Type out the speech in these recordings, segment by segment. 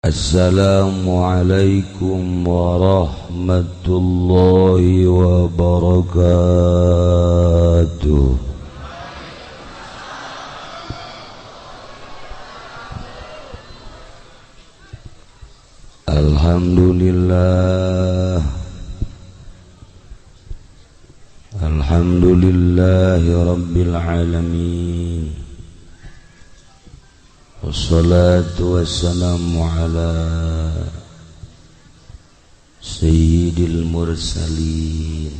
Assalamualaikum warahmatullahi wabarakatuh. Alhamdulillah, alhamdulillahi rabbil alamin. Wassalatu wassalamu ala sayyidil mursalin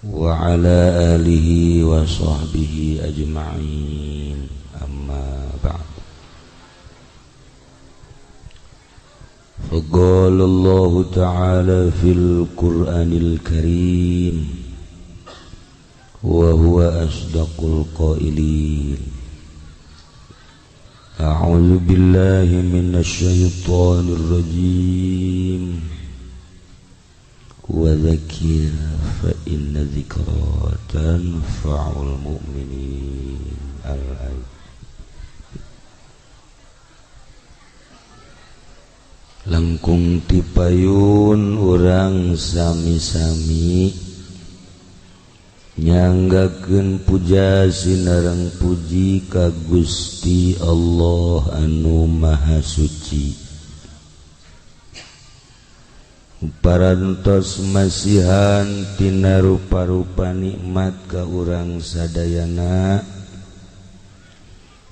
wa ala alihi wa sahbihi ajma'in. Amma ba'd. Faqala Allah ta'ala fil Qur'anil Karim wa huwa asdaqul qailin. A'udzu billahi minasy syaithanir rajim. Wa dzakir fa inna dzikra tanfa'ul mu'minin. Al-ayat. Langkung tipayun urang sami-sami nyanggakeun puja sinareng puji ka Gusti Allah anu Maha Suci. Parantos masihan tina rupa-rupa nikmat ka urang sadayana,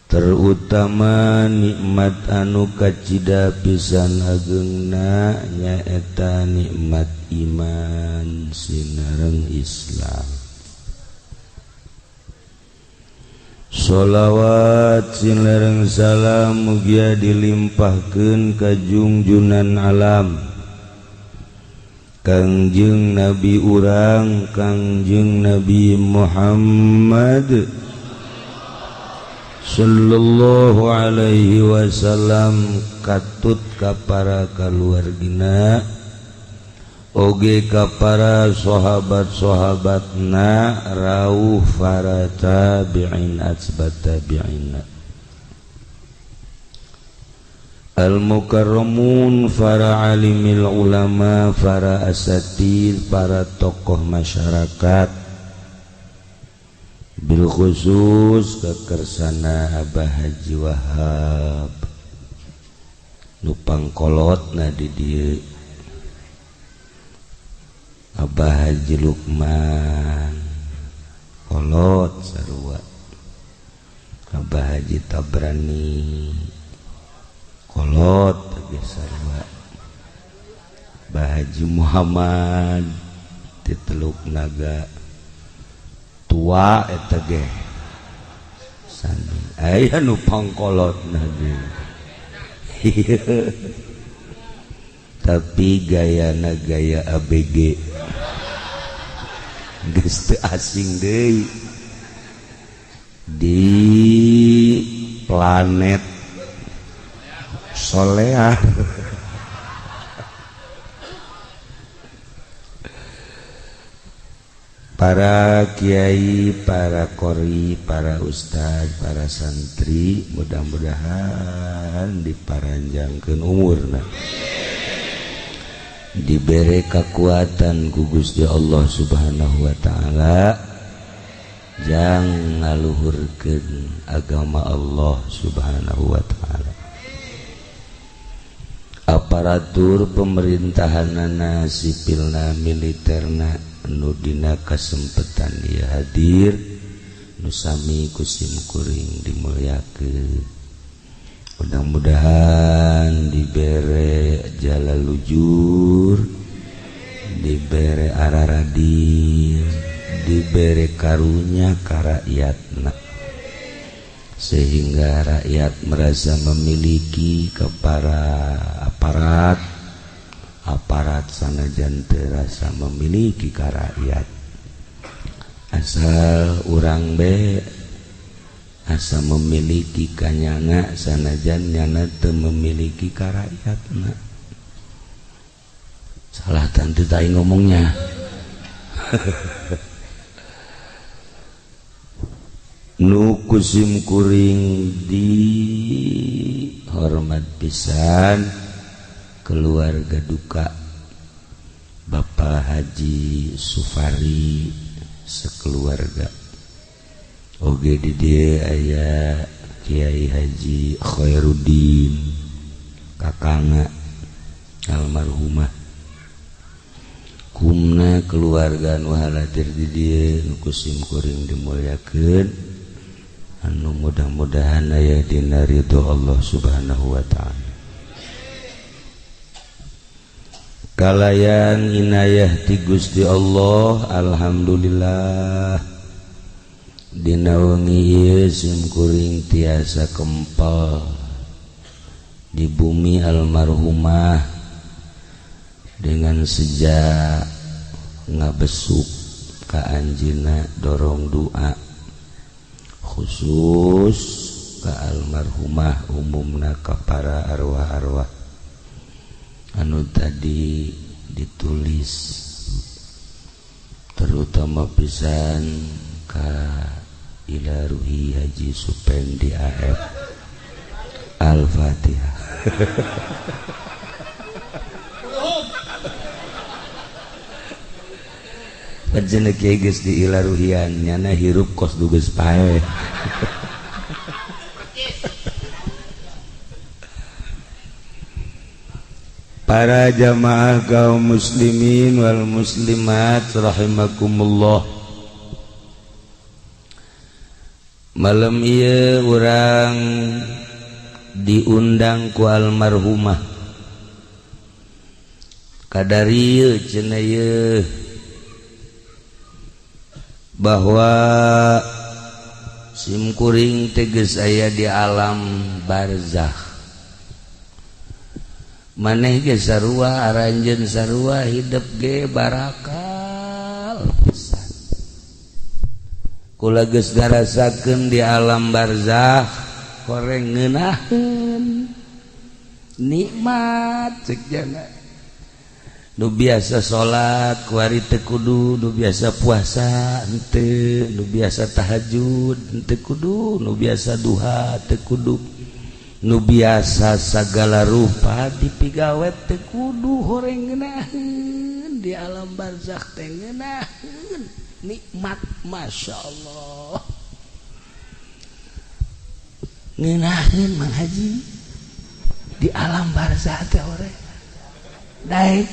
terutama nikmat anu kacida pisan ageungna nyaeta nikmat iman sinareng Islam. Sholawat sinareng salam mugia dilimpahkeun ka junjunan alam Kangjeng Nabi urang Kangjeng Nabi Muhammad sallallahu alaihi wasallam, katut ka para kaluargina oge ka para sahabat-sahabatna rauh para tabi'in atsbat tabi'in al-mukarramun, para alimil ulama, para asatid, para tokoh masyarakat, bil khusus kekersana Abah Haji Wahab nu pangkolotna di dieu, Abah Haji Lukman kolot sarua, Abah Haji Tabrani kolot ge sarua, Abah Haji Muhammad ti Teluk Naga tua eta ge sami aya nu pangkolotna ge. Tapi gayana gaya ABG geus teu asing deui di planet Solea. Para kiai, para qori, para ustad, para santri, mudah-mudahan diparanjangkeun umurna, dibere kekuatan ku Gusti Allah Subhanahu wa taala jang ngaluhurkeun agama Allah Subhanahu wa taala. Aparatur pemerintahanana, sipilna, militerna nu dina kasempetan ieu hadir nu sami ku sim kuring dimulyakeun. Mudah-mudahan dibere jala lujur, dibere araradir, dibere karunya ka rakyatna, sehingga rakyat merasa memiliki ke para aparat, aparat sanajan terasa memiliki ka rakyat. Asal urang be asa memiliki kanyana sanajan nyana teu memiliki ka rakyatna. Salah tante tai ngomongnya. Nu ku sim kuring di hormat pisan keluarga duka Bapak Haji Sufari sekeluarga. Oge di dieu aya Kiai Haji Khairuddin, kakangna almarhumah. Kumna keluarga nu haladir di dieu nu ku sim kuring dimuliakeun, anu mudah-mudahan aya dina ridho Allah Subhanahu wa taala. Kalayan inayah ti Gusti Allah, alhamdulillah dina wengi ieu sim kuring tiasa kempel di bumi almarhumah dengan sejak ngabesuk ka anjeunna, dorong doa khusus ka almarhumah, umumna ka para arwah-arwah anu tadi ditulis, terutama pisan ka ila ruhi Haji Supendi AF. Al-Fatihah. Pajeneh kieu geus di ila ruhian nyana hirup kos du geus paeh. Para jamaah kaum muslimin wal muslimat rahimakumullah. Malam ieu urang diundang ku almarhumah. Kadari ieu cenah ieu bahwa sim kuring teh geus aya di alam barzakh. Maneh ge sarua, aranjeun sarua, hidup ge barakal pisan. Kula geus ngarasakeun di alam barzakh koreng ngeunaheun nikmat cek jana. Nu biasa salat kuari teu kudu, nu biasa puasa henteu, nu biasa tahajud henteu kudu, nu biasa duha teu kudu, nu biasa sagala rupa dipigawe teu kudu, horeng ngeunaheun di alam barzakh teh ngeunaheun nikmat, masya Allah ngeunaheun Mang Haji di alam barzakh teh horeng daek.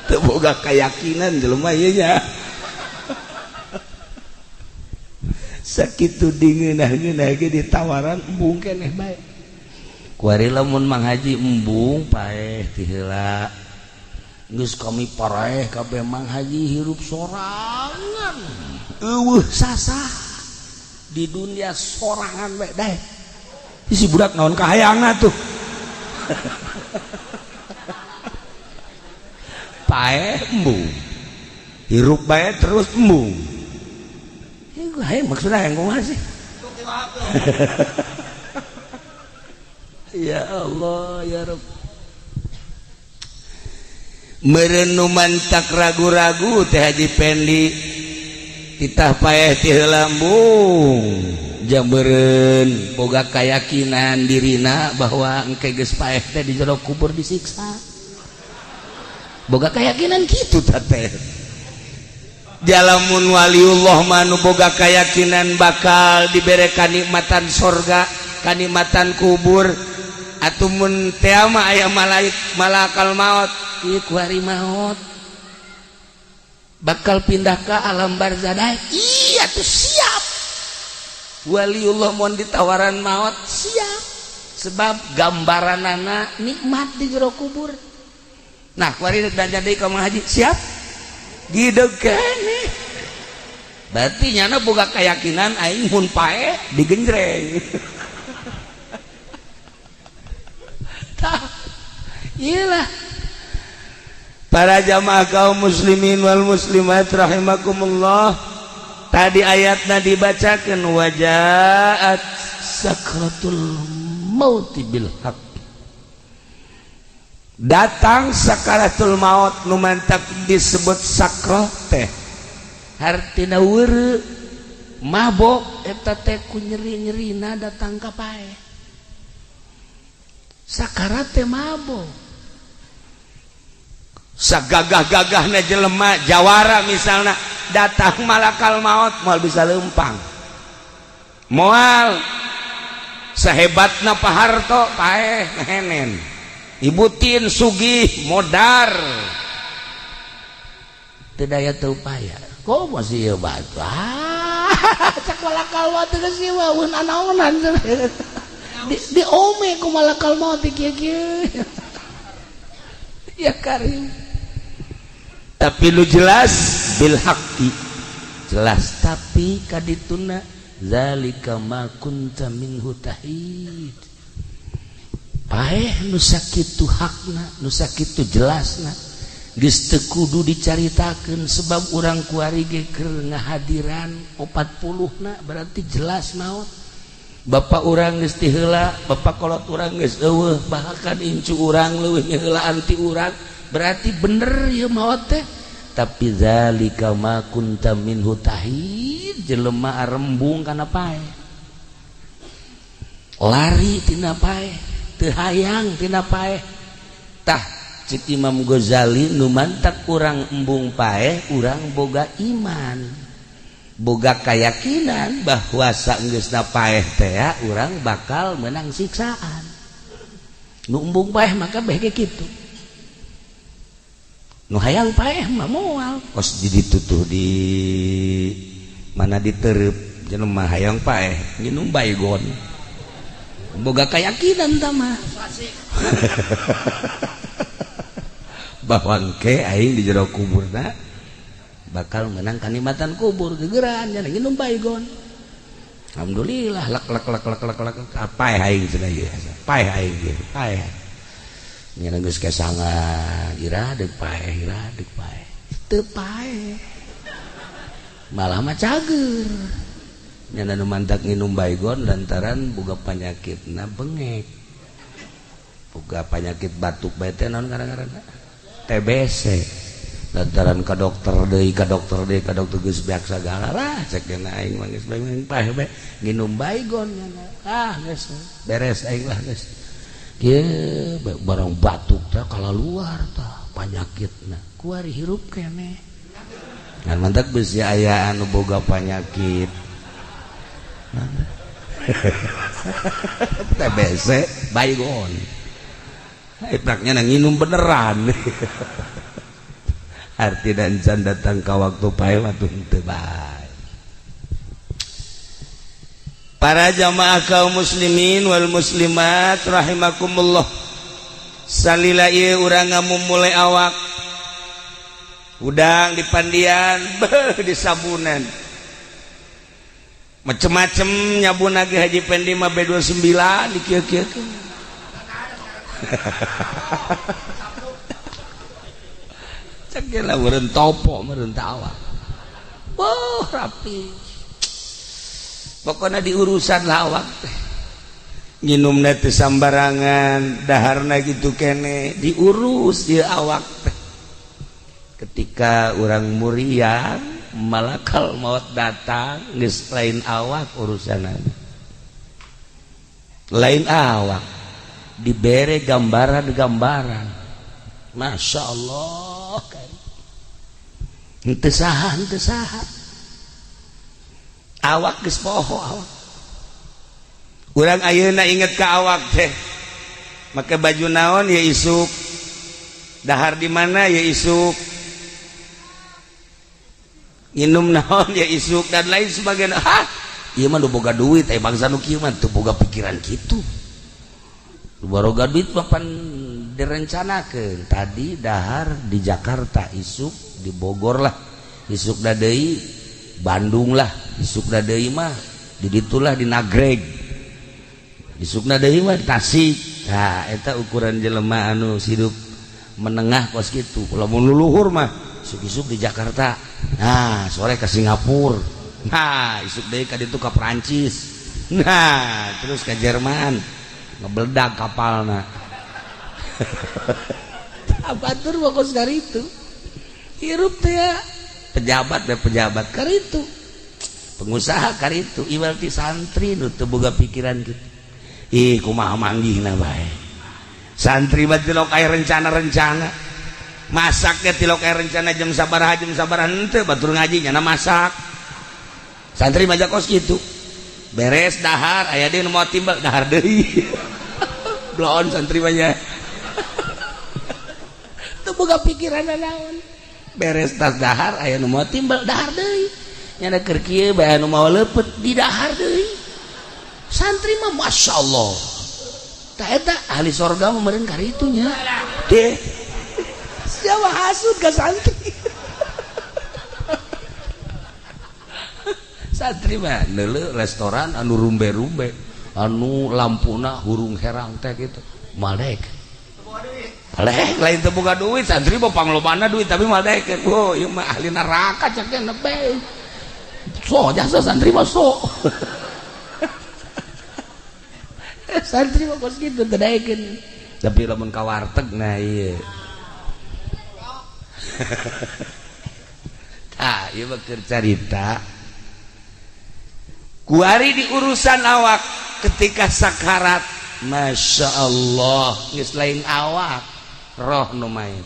Teu boga keyakinan jelema ieu nya. Sakitu dingeunah-ngeunah ge ditawaran embung keneh bae. Kuari lamun Mang Haji embung paeh ti heula. Geus kami paraeh kabeh Mang Haji hirup sorangan. Eueuh sasah di dunia sorangan bae daek. Si budak naon kahayangna tuh. Paeh embung. Hirup bae terus embung. Hai, maksudnya yang kumaha sih? Ya Allah ya Rabb. Merenuman tak ragu-ragu teh Haji Pendi titah paeh ti heula embung. Jambeureun boga kayakinan dirina bahwa engke geus paeh teh di jero kubur disiksa. Boga keyakinan kitu teh teh. Jalamun waliullah manu boga keyakinan bakal dibere kanikmatan sorga, kanikmatan kubur, atuh mun teh mah aya malaik malakal maut, ieu kuari maut bakal pindah ke alam barzah. Iya tuh siap. Waliullah mun ditawaran maut siap, sebab gambaranana nikmat di jero kubur. Nah kuari belanja deui ka Mang Haji siap. Gideg keneh. Berarti nyana boga keyakinan aing mun pae digenjreng. Tah, iyalah. Para jamaah kaum muslimin wal muslimat rahimakumullah. Tadi ayatna dibacakeun wajaat sakratul mauti bil haq. Datang sakaratul maut nu mantak disebut sakroh teh. Hartina weureu mabok eta teh ku nyeri-nyerina datang ka paeh. Sakarat teh mabok. Sagagah-gagahna jelema jawara misalna datang malakal maut moal bisa lempang. Moal sehebatna Pak Harto paeh ngehenen. Ibu Tin sugih modar. Teu daya teu upaya. Kok masih ieu batu? Ah, cak malakal maut geus ieu mah anaonan. Di ome ku malakal maut kieu-kieu. Ya karim. Tapi lu jelas bil haqqi. Jelas tapi kadituna zalika ma kunta minhu tahid. Paeh nu sakitu hakna, nu sakitu jelasna. Geus teu kudu dicaritakeun sebab urang kuari ge keur ngahadiran 40 na berarti jelas maot. Bapak urang geus ti heula, bapak kolot urang geus eueuh, bahkan incu urang leuwih ngaheulaan ti urang, berarti bener ieu maot teh. Tapi zalika ma kunta minhu tahid, jelema arembung kana paeh. Lari tina paeh, teu hayang tina paeh. Tah cek Imam Ghazali nu mantak urang embung paeh, urang boga iman. Boga keyakinan bahwa saenggeusna paeh teh urang bakal menang siksaan. Nu embung paeh maka beh ge kitu. Nu hayang paeh mah moal kos di ditutuh di mana diterep jelema hayang paeh nginum baygon. Boga keyakinan tah mah. Bahwa engke aing di jero kuburna bakal menang kanikmatan kubur gegeran nya nginum baygon. Alhamdulillah lek lek lek lek lek lek paeh aing cenah ieu. Paeh aing ieu, paeh. Nya geus kesangan ira deuk paeh, ira deuk paeh. Teu paeh. Malah mah cager. Nya nu mantak nginum baygon lantaran boga panyakitna bengek. Boga panyakit batuk bae teh naon ngaran-ngaranna? TBC. Lantaran ka dokter deui, ka dokter deui, ka dokter geus beak sagala lah cek dena aing mah geus paeh bae nginum baygon nya. Ah geus beres aing lah geus. Kieu barang batuk teh kalaluar tah panyakitna. Kuari hirup keneh. Ngan mantak bisi aya anu boga panyakit. TBC baygon. Epraknya nang nginum beneran. Arti dan can datang ka waktu paeh waktu henteu bae. Para jamaah kaum muslimin wal muslimat rahimakumullah. Salila ieu urang ngamumule awak. Udang dipandian, beuh disabunan. Macem-macem nyabun lagi Haji Pendi mah B29 di kieu-kieu. Cek lah meureun topo meureun awak. Wah, rapi. Pokoknya diurusan lah awak teh. Nginumna teh sambarangan, daharna gitu kene, diurus ieu awak teh. Ketika urang muriang, malakal maut datang, geus lain awak urusanna. Lain awak dibere gambaran-gambaran. Masya Allah kan. Henteu saha, henteu saha. Awak geus poho awak. Urang ayeuna inget ka awak teh. Make baju naon ya isuk. Dahar di mana ya isuk. Nginum naon ya isuk dan lain sebagainya. Hah, ieu mah nu boga duit eh bangsa nu kieu mah teu boga pikiran kitu. Nu boga duit mah pan direncanakeun. Tadi dahar di Jakarta, isuk di Bogor lah, isuk deui Bandung lah, isuk deui mah di ditulah di Nagreg, isukna deui mah di Tasik. Nah, eta ukuran jelema anu hidup menengah kos kitu. Lamun luluhur mah isuk-isuk di Jakarta, nah sore ke Singapura, nah isuk deui ka ditu ka Perancis, nah terus ke Jerman, ngebeledag kapalna. Abatur mah kos itu hirup teh ya. Pejabat dan pejabat kar itu, pengusaha kar itu, iwal ti santri nu teu boga pikiran gitu. Ih, kumaha manggihna bae. Santri mah tilok aya rencana-rencana. Masaknya tilok aya rencana jam sabaraha, jam sabaraha, henteu. Batur ngaji nyana masak. Santri mah kos gitu. Beres dahar, aya deui nu mau timbal, dahar deui. Bloon santri mah nya. Teu boga pikiran naon. Beres tas dahar, aya nu mau timbal, dahar deui. Nyana keur kieu bae, anu mau leupeut, di dahar deui. Santri mah masya Allah. Tah, eta ahli sorga mah meureun karitu nya. Deh. Siapa hasud ka santri? Santri mah neuleuh restoran anu rumbe-rumbe, anu lampuna hurung herang teh gitu. Malek. Malek lain teu boga duit, santri mah panglobana duit, tapi malek. Oh, ieu mah ahli neraka cek teh nebe. So jasa santri mah so. Santri mah kos kitu teu daekeun. Tapi lamun ka warteg, nah ieu. Tah, ieu mah keur carita. Kuari di urusan awak ketika sakarat, masya Allah, geus lain awak, roh nu main.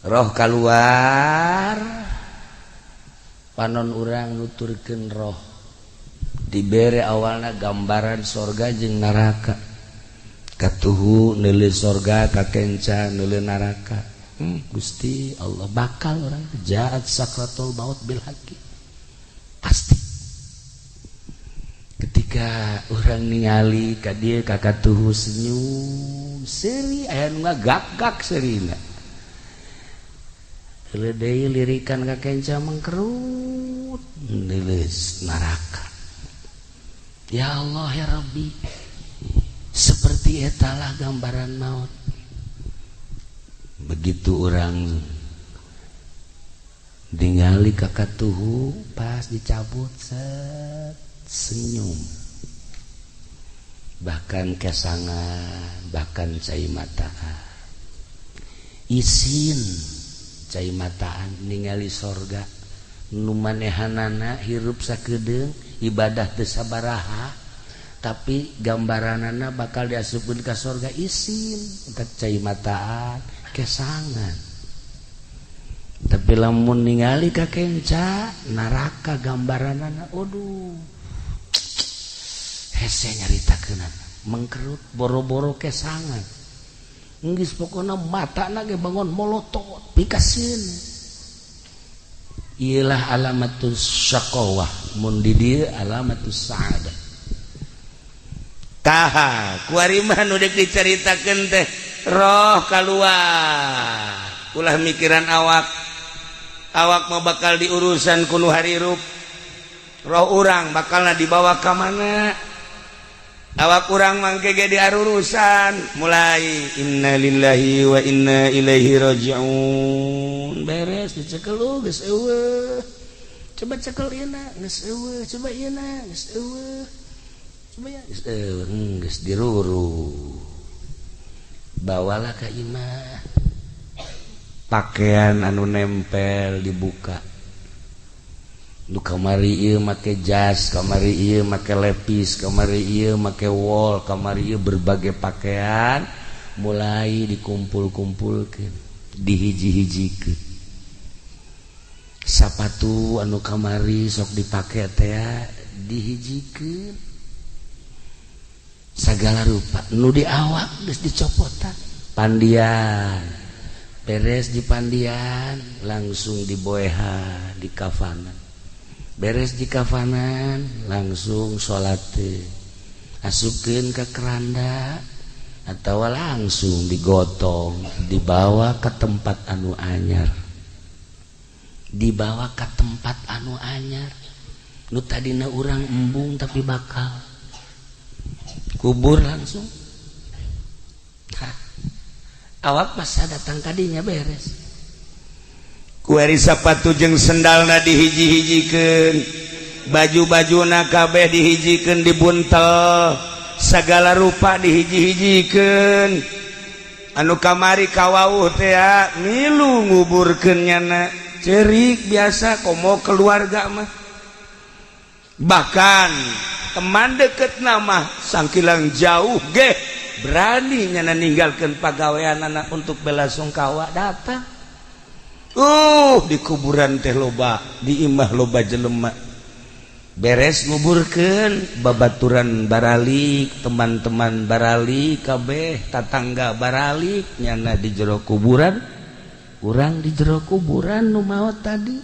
Roh keluar, panon urang nuturkeun roh. Dibere awalna gambaran sorga jeung neraka. Katuhu neuleuh sorga, kakenca neuleuh neraka. Gusti Allah, bakal orang jaat sakratul maut bil haqqi. Pasti. Ketika orang ningali ka dieu, ka katuhu senyum, seuri, aya nu ngagak-gak seurina. Deuleu deui, lirikan ka kenca, mengkerut, neuleuh neraka. Ya Allah, ya Rabbi, seperti etalah gambaran maut. Begitu orang ningali ka katuhu pas dicabut, set, senyum, bahkan kesangan, bahkan cai mataan, isin cai mataan ningali sorga nu manehanana hirup sakedeung, ibadah teu sabaraha, tapi gambaranana bakal diasupkeun ka sorga, isin entak cai mataan, kesangan. Tapi lamun ningali ka kenca neraka gambaranana, aduh, hese nyaritakeunana, mengkerut, boro-boro kesangan, geus pokona matana ge bangun molotot pikaseun. Iyalah alamatus syaqawah, mun di dieu alamatus sa'adah. Tah, kuari mah nu dek dicaritakeun teh roh kaluar, ulah mikiran awak. Awak mah bakal diurusan ku nu harirup. Roh urang bakalna dibawa ka mana? Awak urang mangke ge diarurusan, mulai innalillahi wa inna ilaihi rajiun. Beres dicekel, oh, geus eueuh. Coba cekel ieu, geus eueuh, coba ieu, geus eueuh. Coba ya, geus eueuh, geus diruru. Bawalah ka imah. Pakaian anu nempel dibuka. Nu kamari ieu make jas, kamari ieu make lepis, kamari ieu make wol, kamari ieu berbagai pakaian mulai dikumpul-kumpulkeun, dihiji-hijikeun. Sapatu anu kamari sok dipake teh dihijikeun. Sagala rupa nu di awak geus dicopotan. Pandian beres di pandian, langsung diboehan di kafanan. Beres di kafanan, langsung salat, asupkeun ke keranda atau langsung digotong, dibawa ke tempat anu anyar, dibawa ke tempat anu anyar, nu tadina urang embung tapi bakal kubur langsung. Hah. Awak masa datang kadinya beres. Kuari sapatu jeung sendalna dihiji-hijikeun, baju-bajuna kabeh dihijikeun, dibuntel, segala rupa dihiji-hijikeun. Anu kamari kawauh teh milu nguburkeun nyana, cerik biasa komo keluarga mah. Bahkan teman deket nama sangkilang jauh ge berani nyana ninggalkan pagawean anak untuk bela sungkawa datang. Di kuburan teh loba, di imah loba jelema. Beres nguburkeun, babaturan baralik, teman-teman baralik kabeh, tatangga baralik, nyana di jero kuburan, urang di jero kuburan nu maot tadi.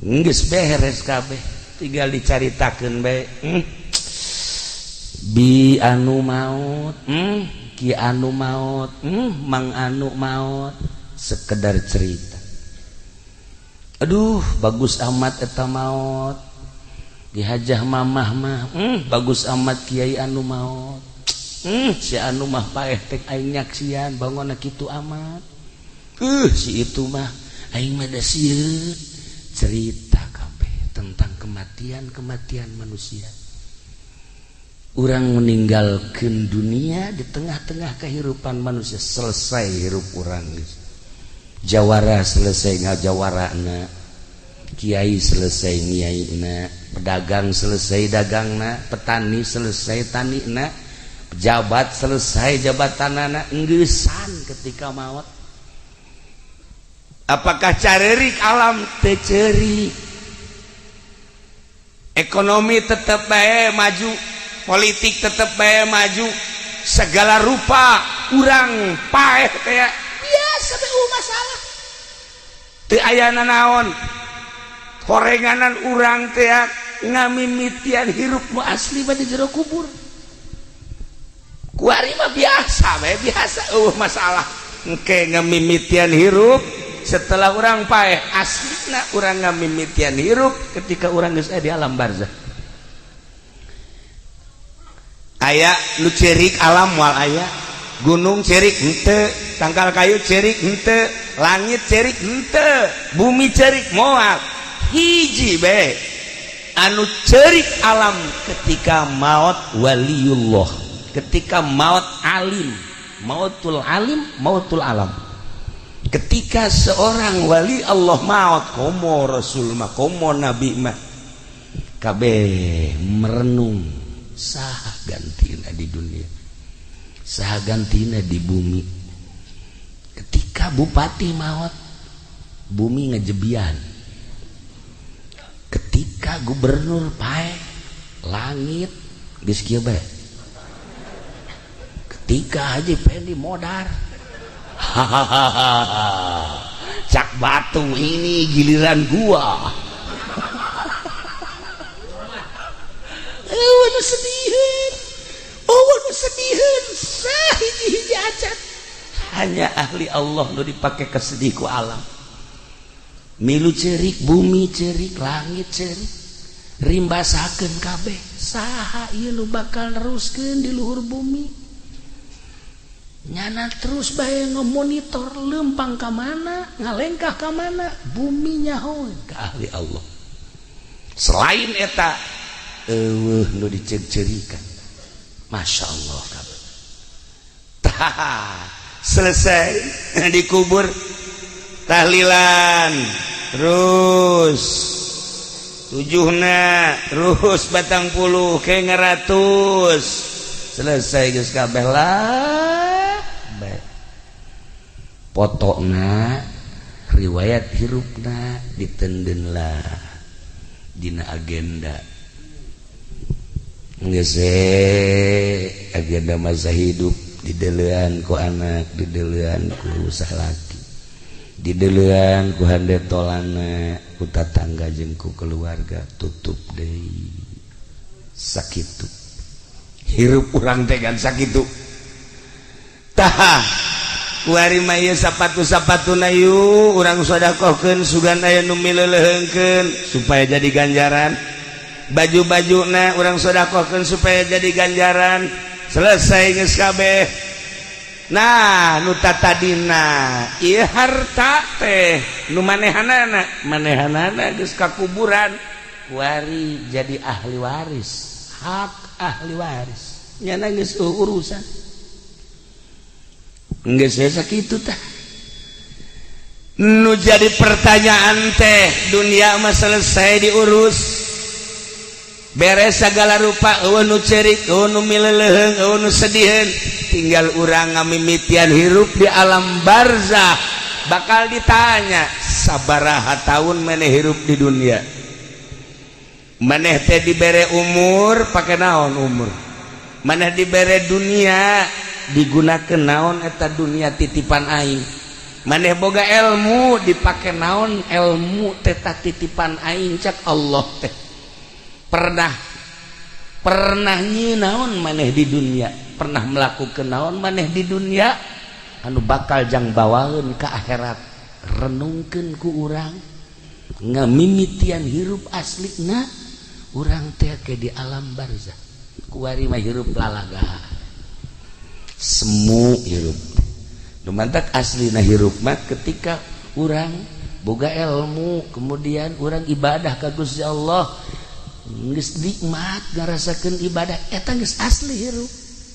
Geus beres kabeh, tinggal dicaritakeun bae. Bi anu maut, ki anu maut, mang anu maut, sekedar cerita. Aduh, bagus amat eta maut. Dihajah mamah mah, bagus amat kiai anu maut. Si anu mah paeh tek aing nyaksian bangunna kitu amat. Si itu mah aing mah da sieun. Cerita kabeh tentang kematian-kematian manusia. Urang meninggalkan dunia di tengah-tengah kehidupan manusia, selesai hirup urang. Jawara selesai ngajawarana, kiai selesai ngiaina, pedagang selesai dagangna, petani selesai tanina, pejabat selesai jabatanana, enggesan ketika maut. Apakah carerik alam? Teu ceurik. Ekonomi tetap bae maju, politik tetap bae maju, segala rupa urang paeh kayak biasa bae, masalah teu aya nanaon. Horenganan urang teh ngamimitian hirup nu asli mah di jero kubur. Kuari mah biasa bae, biasa, masalah. Engke ngamimitian hirup setelah urang paeh, aslina urang ngamimitian hirup ketika urang geus aya di alam barzah. Aya nu cerik alam? Moal aya. Gunung cerik henteu, tangkal kayu cerik henteu, langit cerik henteu, bumi cerik moal. Hiji be anu cerik alam ketika maut waliullah, ketika maut alim, mautul alim, mautul alam. Ketika seorang wali Allah maut, komo rasul mah, komo nabi mah, kabeh merenung, saha gantina di dunia, saha gantina di bumi. Ketika bupati maut, bumi ngejebian. Ketika gubernur paeh, langit geus kieu bae. Ketika Haji Pendi modar, hahaha, cak batu, ini giliran gua. Oh, nu sediheun, oh, nu sediheun sahiji-hiji acan. Hanya ahli Allah nu dipake kesedih ku alam. Milu cerik bumi, cerik langit, cerik, rimbasakeun kabeh, saha ieu nu bakal neruskeun di luhur bumi? Nyana terus bae ngemonitor lempang ka mana, ngalengkah ka mana, bumi nyaho ka ahli Allah. Selain eta eueuh nu diceri-cerikan. Masya Allah kabeh. Tah, selesai dikubur, tahlilan terus tujuhna, terus 40 ke ngeratus, selesai geus kabeh lah. Baik, potokna riwayat hirupna ditenden lah dina agenda. Geus agenda masa hidup didelean ku anak, didelean ku salaki, didelean ku hande tolana, ku tatangga jeung ku keluarga, tutup deui. Sakitu hirup urang teh kan, sakitu. Tah, kuari mah ieu sapatu-sapatuna yu urang sedekahkeun, sugan aya nu mileuleheungkeun supaya jadi ganjaran. Baju-bajuna urang sedekahkeun supaya jadi ganjaran. Selesai geus kabeh. Nah, nu tadina ieu harta teh nu manehanana, manehanana geus ka kuburan, kuari jadi ahli waris, hak ahli waris nyana geus urusan. Geus we sakitu tah. Nu jadi pertanyaan teh, dunia mah selesai diurus, beres segala rupa, euweuh nu cerik, euweuh nu mileleuheung, euweuh nu sediheun, tinggal urang ngamimitian hirup di alam barzah. Bakal ditanya, sabaraha tahun maneh hirup di dunia? Maneh teh dibere umur, pake naon umur? Maneh dibere dunia, digunakan naon eta dunia titipan aing? Maneh boga ilmu, dipake naon ilmu teta titipan aing? Cak Allah teh, pernah pernah naon maneh di dunia, pernah melakukan naon maneh di dunia anu bakal jang bawaeun ke akhirat? Renungkeun ku urang, ngamimitian hirup aslina urang teh ke di alam barzah. Kuari mah hirup lalaga, semu hirup. Nu mantak aslina hirup mah ketika urang boga ilmu, kemudian urang ibadah ka Gusti Allah, geus nikmat ngarasakeun ibadah, eta geus asli hirup.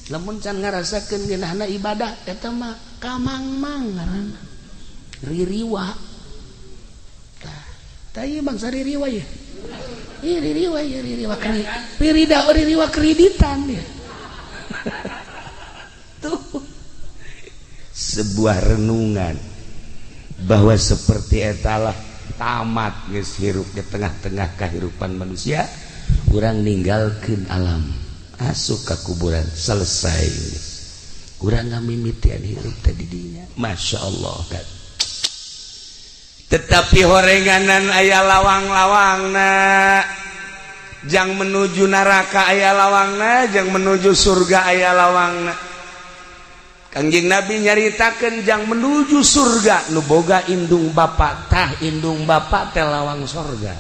Lamun can ngarasakeun ngeunahna ibadah, eta mah kamangmang ngaranna, ririwa. Tah, tah, ieu bangsa ririwa ya. Ih, ririwa ya, ririwa kri, ririda, ririwa kreditan ya. Tuh sebuah renungan bahwa seperti etalah tamat geus hirup di tengah-tengah kehidupan manusia. Urang ninggalkeun alam, asup ka kuburan, selesai geus. Urang ngamimitian hirup teh di dinya. Masya Allah kan, tetapi horenganan aya lawang-lawangna jang menuju neraka, aya lawangna jang menuju surga, aya lawangna. Kangjeng Nabi nyaritakeun jang menuju surga nu boga indung bapak. Tah, indung bapak teh lawang sorga.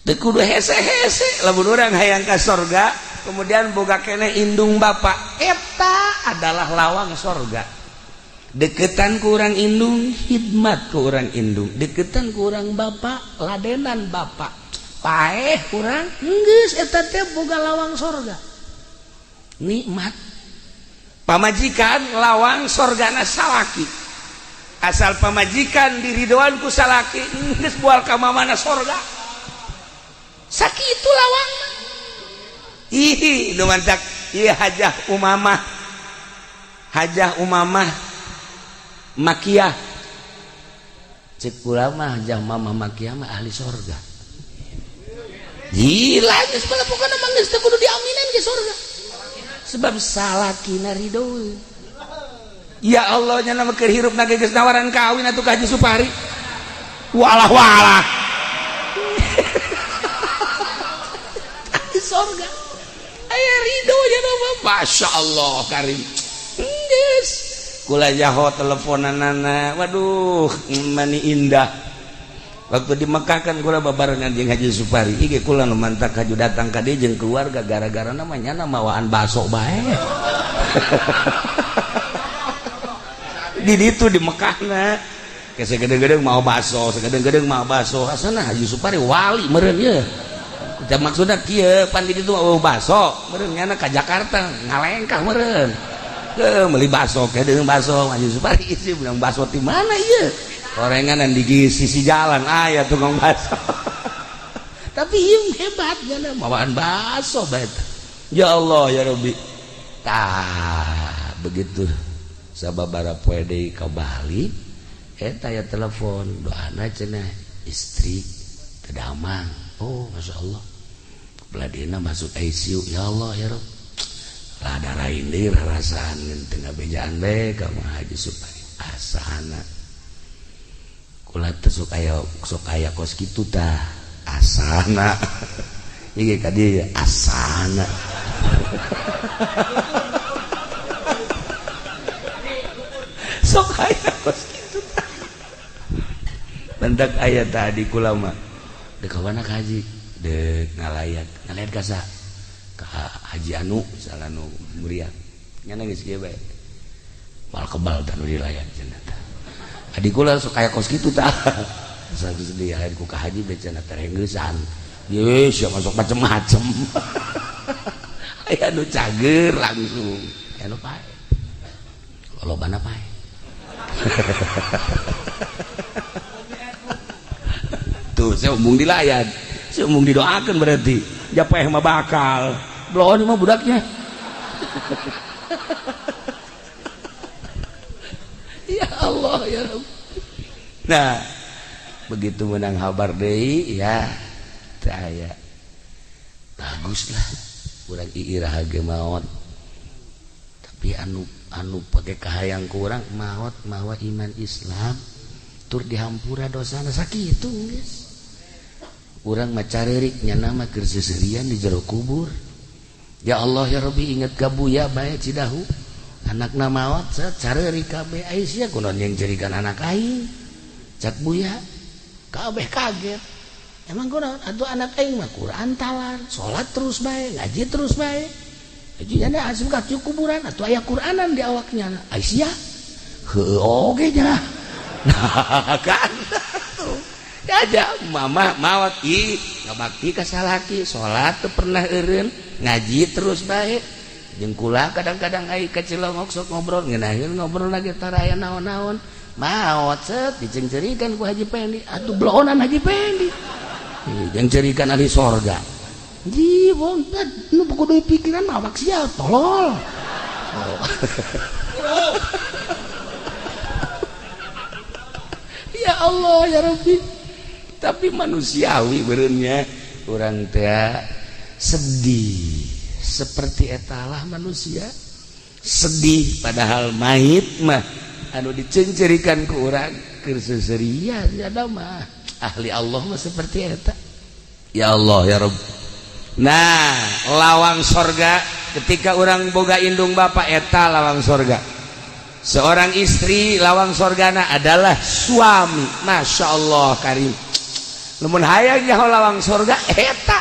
Teu kudu hese-hese lamun urang hayang ka sorga, kemudian boga keneh indung bapak, eta adalah lawang sorga. Deketan ku urang indung, khidmat ku urang indung. Deketan ku urang bapak, ladenan bapak, paeh urang, geus eta teh boga lawang sorga, nikmat. Pamajikan lawang sorgana salaki. Asal pamajikan diridoan ku salaki, geus bual ka mana sorga. Sakitu lawang. Ih, nu mantak ieu Hajah Umamah, Hajah Umamah Makiyah. Cek kula mah, Hajah Mamah Makiyah mah ahli sorga. Gila geus, pokokna mah geus teu kudu diaminan ke sorga, sebab salakina ridho. Ya Allah, nya nama keur hirup nage geus nawaran kawin atuh ka Haji Supari. Walah walah, ahli sorga aya ridho ya nama. Masya Allah karim. Geus kula jaho teleponanana, waduh, mani indah. Waktu di Mekah kan kula babarengan jeung Haji Supari. Ieu kula nu mantak haju datang ka dieu jeung keluarga gara-gara namanya mawaan baso bae di ditu di Mekahna. Ke segede-gede mau baso, segede-gede mau baso. Asana Haji Supari wali meureun ieu. Maksudna kieu, pan di ditu mau baso meureun, nyana ka Jakarta ngalengkah meureun. Ke meuli baso, ke deung baso Haji Supari isi bilang, baso di mana ieu? Orengan di sisi jalan aya tukang bakso. Tapi ieu hebat nyana mawaan bakso bae. Ya Allah ya Rabbi. Tah, begitu sababara poe deui ka Bali, eta ya telepon, doana cenah istri teu damang. Oh, Masya Allah, beladina masuk ICU. Ya Allah ya Rabb, rada lain deui rarasaan teu ngabejaan bae ka Haji Supari. Asana kula teh sok aya kos kitu tah, asana ieu ka dieu asana sok aya kos kitu tah. Bentak aya tadi kula mah dek ka mana ka haji, dek ngalayat, ngalayat ka sa ka Haji anu misalnya nu muriang nya geus kieu bae, moal kebal tah nu dilayat cenah tah. Adik kula sok aya kos kitu tah. Asa geus dilayat ku ka haji bae cenah terengeusan. Ye, sia masuk macem-macem. Aya nu cager langsung, aya nu pae. Lolobana paeh. Tuh saya umung dilayan, saya umung didoakan berarti. Japaeh mah bakal. Bloon mah budaknya. Ya Allah ya Rabb. Nah, begitu menang habar deui ya teu aya. Baguslah urang iirah ge maot. Tapi anu pake kahayang ku urang maot mawa iman Islam tur dihampura dosana sakitu geus. Urang mah careurik nyana mah keur seuseurian di jero kubur. Ya Allah ya Rabbi inget ka Buya bae Cidahu. Anakna maot careurik kabeh ai sia kunaon yang cerikan anak aing. Cak Buya kabeh kaget. Emang kunaon atuh anak aing mah Quran talar, salat terus bae, ngaji terus bae. Haji nya asup ka kuburan atuh aya Quranan di awaknya. Ai sia heueuh oge nya. Nah kan tuh. Ya mama maot ih ngabakti ka salaki, salat teu pernah eureun, ngaji terus bae. Jeung kula kadang-kadang ai ka Cilongok sok ngobrol ngeunaheun ngobrol lagi tara aya naon-naon. Maot set dicengcerikan ku Haji Pendi, atuh blohonan Haji Pendi. Jeung cerikan ahli sorga. Ji wong nu kudu pikiran awak sia tolol. Oh. Ya Allah ya Rabbi. Tapi manusiawi beureunya urang teh sedih. Seperti etalah manusia sedih padahal mayit mah anu dicencerikan ku urang keur seuseurian ada mah ahli Allah mah seperti eta. Ya Allah ya Rabb. Nah, lawang sorga ketika orang boga indung bapak eta lawang sorga. Seorang istri lawang sorgana adalah suami. Masya Allah karim. Lamun hayang nyaho lawang sorga eta.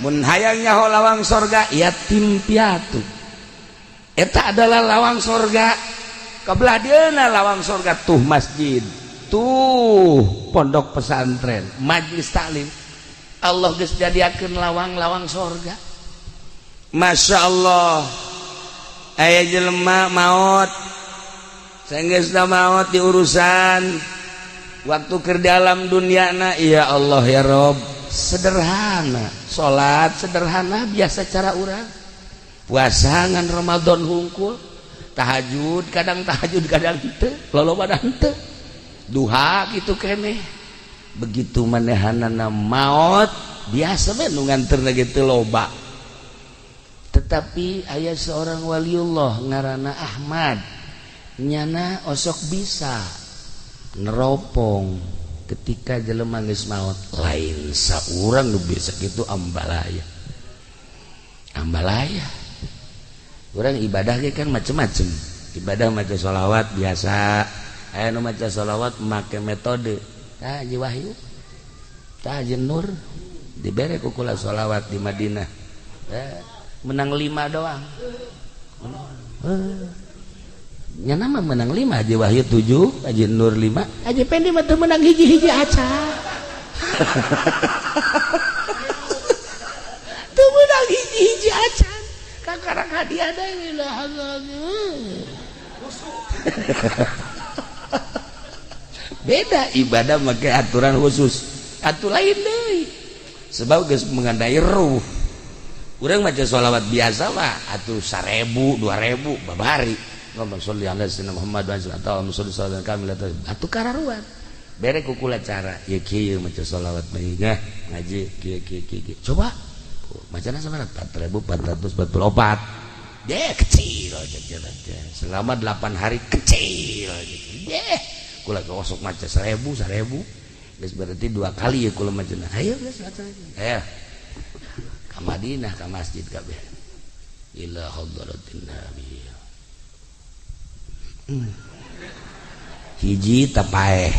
Mun hayang nyaho lawang sorga yatim piatu. Eta adalah lawang sorga. Kebelah dieuna lawang sorga tuh masjid, tuh pondok pesantren, majlis taklim. Allah geus jadiakeun lawang-lawang sorga. Masya Allah. Aya jelema maot, sanggeusna maot di urusan waktu keur dalam duniana, ya Allah ya Rob, sederhana, salat sederhana biasa cara urang, puasa ngan Ramadan hungkul, tahajud kadang henteu, loloba henteu, duha kitu keneh. Begitu manehanana maot biasa we nu nganterna ge teu loba. Tetapi aya seorang waliullah ngaranna Ahmad, nyana osok bisa neropong ketika jelema geus maot. Lain saurang nu biasa kitu ambalaya. Ambalaya. Urang ibadah ge kan macem-macem. Ibadah maca sholawat biasa. Aya nu maca sholawat make metode. Tah Haji Wahyu, tah Haji Nur dibere ku kula sholawat di Madinah. Menang 5 doang. Nya nama menang 5, Haji Wahyu 7, Haji Nur 5, Haji Pendi mah teu menang hiji-hiji aca. Teu menang hiji-hiji aca. Kakarak hadiah deui lah. Beda ibadah make aturan khusus. Atuh lain deui. Sebab geus mengandai ruh. Urang maca sholawat biasa mah atuh 1000, 2000 babari. Allahumma sholli ala sayyidina Muhammad wa ala alihi wa sahbihi. Atuh kararuan. Bere ku kula cara ieu kieu maca sholawat bae nya ngaji kieu kieu kieu. Coba macana sabaraha 4444. Deh kecil selama 8 hari kecil deh. Kula gosok maca 1000 1000 geus berarti 2 kali ya kula macana. Ayo geus maca. Ayo. Ka Madinah ka masjid kabeh. Ila hadratin nabi. Hiji tapaeh.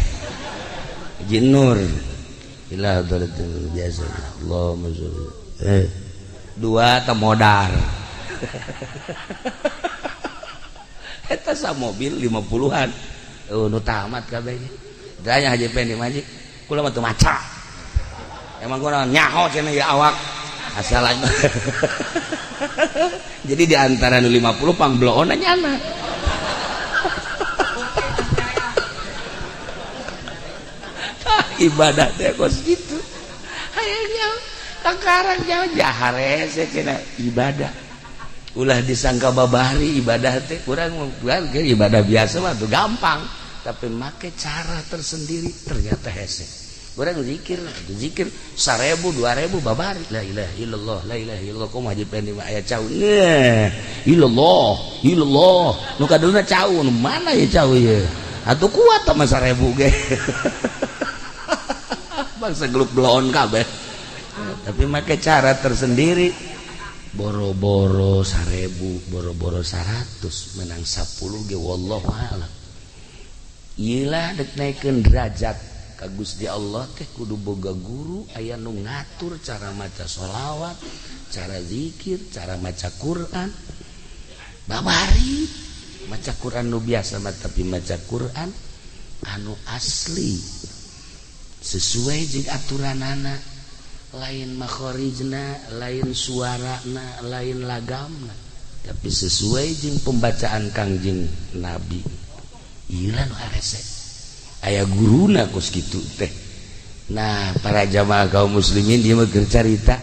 Hiji nur. Ila hadratin biasa. Allahumma sholli. 2 temodar. Eta sa mobil 50-an. Nu tamat kabeh. Tanya Haji Pendi Maji, kula mah teu maca. Emang kula nyaho cenah ya awak. Asal aja. Jadi di antara nu 50 pangbloona nyana. Ibadah teh kos kitu. Hayang nyaho kakarang nyaho jaharese cenah ibadah. Ulah disangka babari ibadah teh kurang ibadah biasa mah tuh gampang, tapi make cara tersendiri ternyata hese. Orang zikir zikir 1000 2000 babari la ilaha illallah la ilaha illallah kumaha haji pendi mah aya cau nah illallah illallah nu kaduluna cau nu mana ya cau ye atuh kuat mah 1000 ge bangsa geluk belon kabeh, tapi make cara tersendiri boro-boro 1000 boro-boro 100 menang 10 ge wallahu a'lam. Iyalah dek naikeun derajat ka Gusti Allah teh kudu boga guru aya nu ngatur cara maca sholawat, cara zikir, cara maca Quran. Babari maca Quran nu biasa mah, tapi maca Quran anu asli sesuai jeung aturanana, lain makhorijna, lain suarana, lain lagamna, tapi sesuai jeung pembacaan Kangjeng Nabi. Ieu nu harese aya guruna kos kitu teh. Nah, para jamaah kaum muslimin, dia mah keur carita.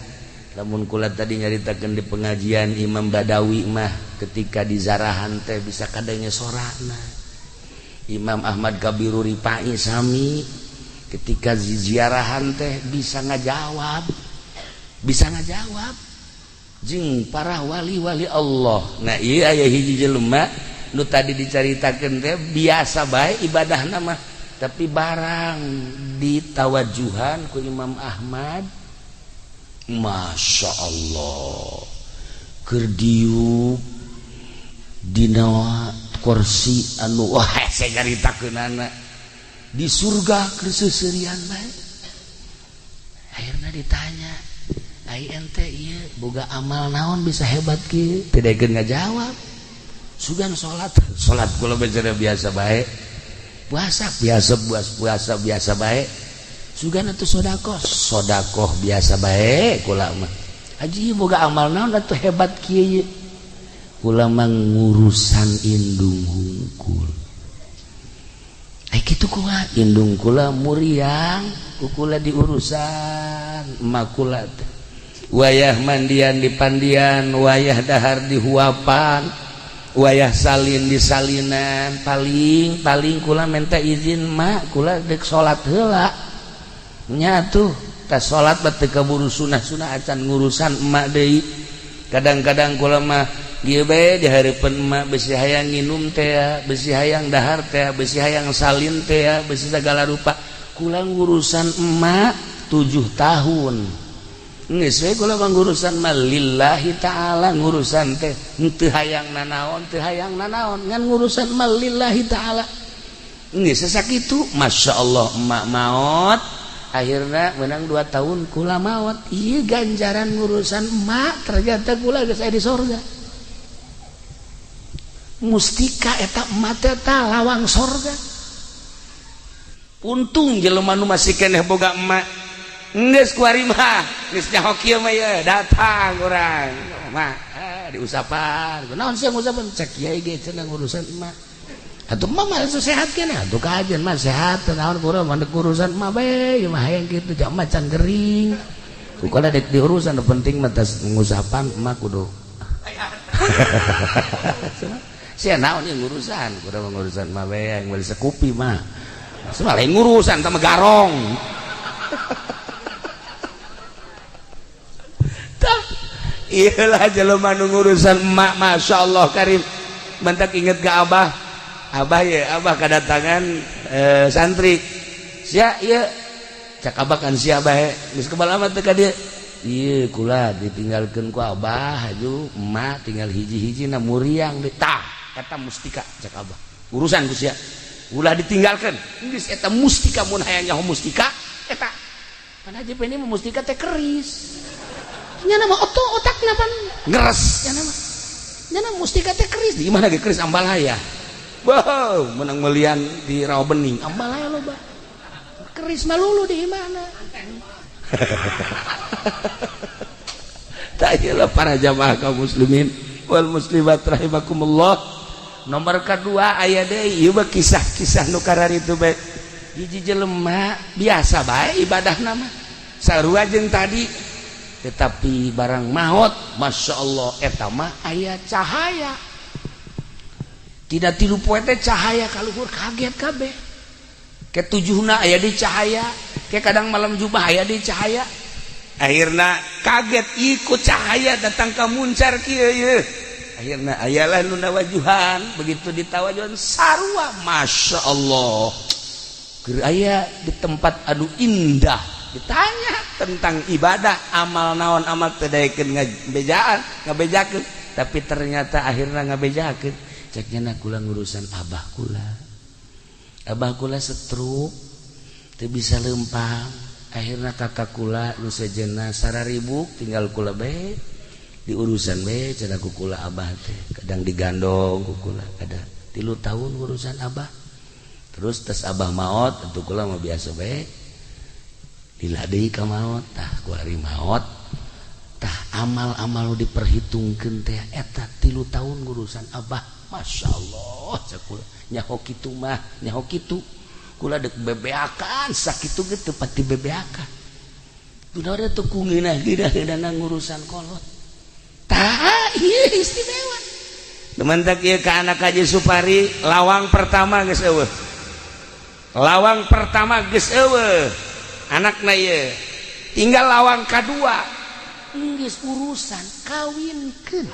Lamun kula tadi nyaritakeun di pengajian Imam Badawi mah ketika di zarahan teh bisa kadangnya sorana. Imam Ahmad Kabiru Rifai sami ketika ziarahan teh bisa ngajawab. Bisa ngajawab jeung para wali-wali Allah. Nah, ieu aya hiji jelema nu tadi dicaritakeun teh biasa bae ibadahna mah, tapi barang ditawajuhan ku Imam Ahmad, Masya Allah, keur diuk dina kursi anu wah hese nyaritakeunana di surga keur seuseurian bae. Akhirna ditanya, ai ente ieu boga amal naon bisa hebat kieu? Teu daekeun ngajawab. Sugan salat, salat kula bicara biasa bae. Puasa biasa puasa biasa bae. Sugan atuh sedekah, sedekah biasa bae kula mah. Haji boga amal naon atuh hebat kieu? Kula mah ngurusan indung hungkul. Ai kitu kumaha? Indung kula muriang, ku kula diurusan emak kula teh. Wayah mandian di pandian, wayah dahar di huapan, wayah salin di salinan, paling paling kula minta izin mak kula dek salat heula. Nya tuh tas salat mah teu kaburu sunah-sunah acan ngurusan emak deui. Kadang-kadang kula mah ieu bae di hareupeun emak besi hayang nginum teh, besi hayang dahar teh, besi hayang salin teh, besi segala rupa. Kula ngurusan emak 7 tahun. Geus we kula mah ngurusan mah lillahi ta'ala, ngurusan teh henteu hayang nanaon, teu hayang nanaon, ngan ngurusan mah lillahi ta'ala. Geus sakitu, Masya Allah emak maot, akhirna menang 2 tahun kula maot. Ieu ganjaran ngurusan emak ternyata kula geus aya di sorga. Mustika eta emak teh lawang sorga. Untung jelema nu masih keneh boga emak. Geus kuari mah, geus nyaho kieu mah ye, datang urang. Mah, diusapan. Naon sih ngusapan? Cek kiai ge cenah ngurusan emak. Atuh emak mah sehat keneh, atuh kajen mah sehat, naon kurang mah urusan emak bae, ieu mah hayang kitu jak mah can gering. Ku kala dek diurusan nu penting mah tas ngusapan emak kudu. Sia naon ieu ngurusan, kudu ngurusan emak bae yang meuli sekupi mah. Semua lain ngurusan tah garong. Iyalah jelema nu ngurusan emak, Masya Allah karim. Mentak inget ke abah, abah ya abah kedatangan santri. Sia ieu cak abah kan sia bae geus kebal amat teh ka dieu. Ieu kula ditinggalkeun ku abah haju emak tinggal hiji-hiji na muriang deui. Tah eta mustika cak abah. Urusan ku sia. Ulah ditinggalkeun. Geus eta mustika mun hayang nyaho mustika eta. Pan haji ini mah mustika teh keris. Nya nama oto otakna pan ngeres nya nama. Nya nama mustika teh keris di mana ge keris ambalaya. Wow, menang melian di Rawa Bening ambalaya loba. Keris mah lulu di mana? Tak iyalah para jamaah kaum muslimin wal muslimat rahimakumullah. Nomor kedua aya deui ieu mah kisah-kisah nu kararitu bae. Hiji jelema biasa bae ibadah nama sarua jeung tadi, tetapi barang maot Masya Allah eta mah aya cahaya. Tidak tilu poe teh cahaya kaluhur, kaget kabeh. Ketujuhna aya di cahaya, ke kadang malam jubah aya di cahaya. Akhirna kaget ikut cahaya datang ka muncar kieu ieu. Akhirna ayalah nu nawajuhan, begitu ditawajuhan sarua Masya Allah. Keur aya di tempat anu indah, ditanya tentang ibadah, amal naon amal teu daekeun ngabejaan, ngabejakeun, tapi ternyata akhirna ngabejakeun. Cek nya kula ngurusan abah kula. Abah kula stroke, teu bisa lempang. Akhirna kakak kula nu sejenna sararibuk tinggal kula bae diurusan bae cenah ku kula abah teh. Kadang digandong ku kula, ada 3 tahun urusan abah. Terus tes abah maot atuh kula mah biasa bae. Lila deui ka maot, tah ku ari maot tah amal-amal nu diperhitungkeun teh eta 3 tahun ngurusan abah. Masya Allah cek kula nyaho kitu mah nyaho kitu kula dek bebeakan sakitu ge teu pati bebeakan. Dunaon teu ku ngeunah-ngeunah ngurusan kolot. Tah ieu istimewa. Teman tak ieu ka anak Haji Supari lawang pertama geus eueuh. Lawang pertama geus eueuh. Anakna ieu tinggal lawang kadua. Geus urusan kawinkeun.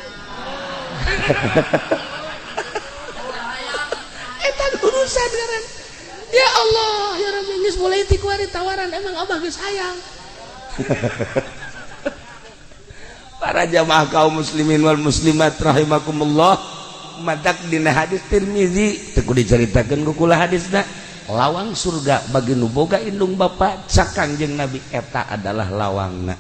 Eta urusan ngaran. Ya Allah, ya Rabbi, geus mulai ti kuari tawaran emang abah geus hayang. Para jamaah kaum muslimin wal muslimat rahimakumullah, matak dina hadis Tirmizi teu kudu dicaritakeun ku kula hadisna. Lawang surga bagi nu boga indung bapa cak Kangjeng Nabi eta adalah lawangna.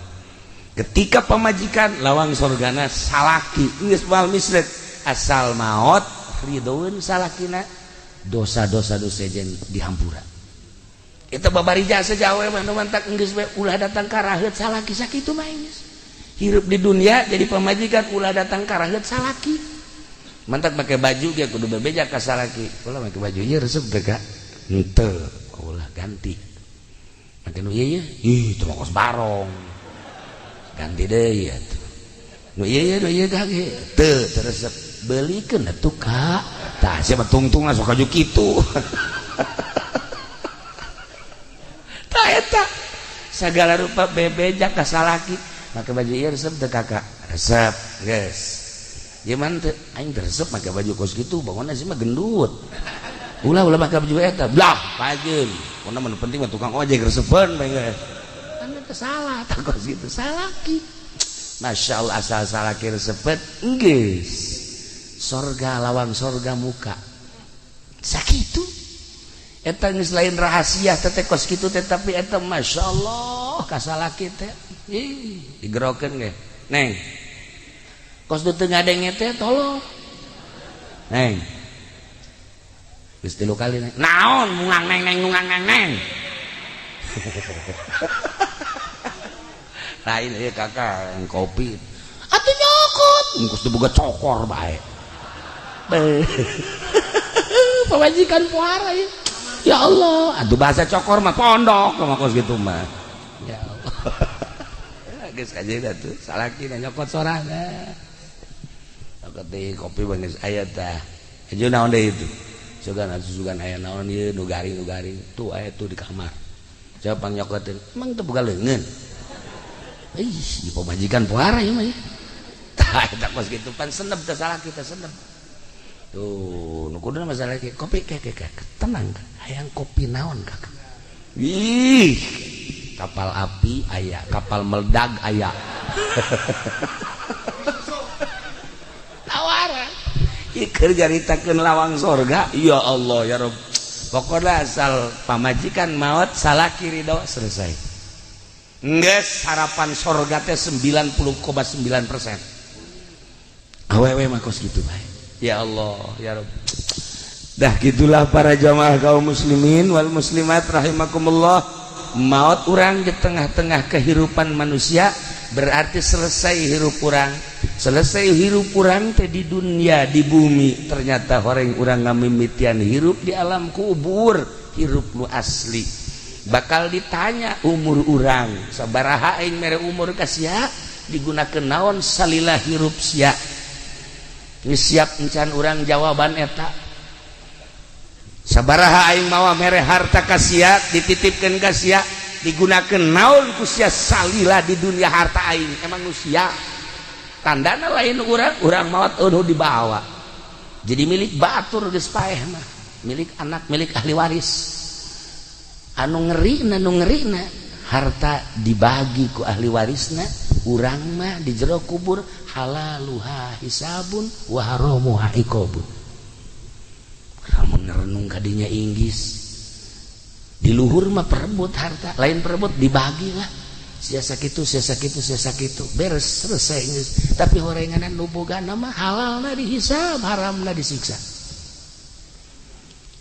Ketika pamajikan lawang surgana salaki geus moal misret asal maot ridhoeun salakina dosa-dosa nu sejen dihampura. Eta babari jasa jawe mah nu mantak geus we ulah datang ka raheut salaki sakitu mah geus. Hirup di dunia jadi pamajikan ulah datang ka raheut salaki. Mantak make baju ge kudu bebeja ka salaki. Ulah make baju ieu resep teu ka? Henteu, ulah ganti. Make nu ieu ih teu kos barong. Ganti deui atuh. Nu ieu nu ieu kage teu teu resep. Belikeun atuh ka. Tah sia mah tungtungna sok kaju kitu. Tah eta sagala rupa bebeja ka salaki. Make baju ieu resep teu kakak? Resep, geus. Ieu mah teu aing teu resep make baju kos kitu, bangunna sih mah gendut. Ulah ulah make baju eta. Blah, pajeun. Pokona mah nu penting mah tukang ojek resepeun bae geus. Kan teu salah tah kos kitu salaki. Masya Allah asal salaki resepeun geus. Sorga lawang sorga muka sakitu eta geus lain rahasia teh kos kitu teh tapi eta Masya Allah kasalaki teh ih digerokeun ge neng kos nu teu ngadenge teh tolong neng geus 3 kali neng naon mungang neng neng nungang neng neng lain ieu kakak kopi atuh nyokot kos teu boga cokor bae. Pamajikan puara ya. Ya Allah, aduh bahasa cokor mah pondok mah kos gitu mah. Ya Allah. Geus kajeun atuh salaki nyokot sorangan. Nyokot deui kopi mah geus aya tah. Hajo naon deui itu? Sugan atuh sugan aya naon ieu nu garing tuh aya tuh di kamar. Coba pangnyokoteun, emang teu boga leungeun. Ih, ieu pamajikan puara ieu mah ya. Tah eta kos kitu pan seneb teh salaki teh seneb. Tuh, nu kudu masalah ke kopi ke tenang hayang kopi naon kakak. Ih, kapal api aya, kapal meledag aya. Tawaran. Ieu keur nyaritakeun lawang sorga, ya Allah ya Rabb. Pokona asal pamajikan maot salaki ridho selesai. Geus harapan sorga teh 90,9%. Awewe mah kos kitu bae. Ya Allah ya Rabb. Dah gitulah para jamaah kaum muslimin wal muslimat rahimakumullah. Maut urang di tengah-tengah kehidupan manusia berarti selesai hirup urang. Selesai hirup urang teh di dunia di bumi. Ternyata horeng urang ngamimitian hirup di alam kubur. Hirup nu asli bakal ditanya umur urang sabaraha, aing mere umur ka sia digunakeun naon salila hirup sia. Geus siap encan urang jawaban eta? Sabaraha aing mawa mere harta ka sia, dititipkeun ka sia, digunakeun naon ku sia salila di dunia harta aing? Emang nu sia tandana lain urang, urang maot eueuh dibawa jadi milik batur, geus paeh mah, milik anak, milik ahli waris. Anu ngeri, nu ngeri harta dibagi ku ahli warisna, urang mah di jero kubur halaluha hisabun wa haramuha iqabun. Lamun renung kadinya, inggis di luhur mah perebut harta, lain perebut, dibagi lah, sia sakitu, sia sakitu, sia sakitu, beres, selesai geus. Tapi horenganan nu bogana mah halalna dihisab, haramna disiksa.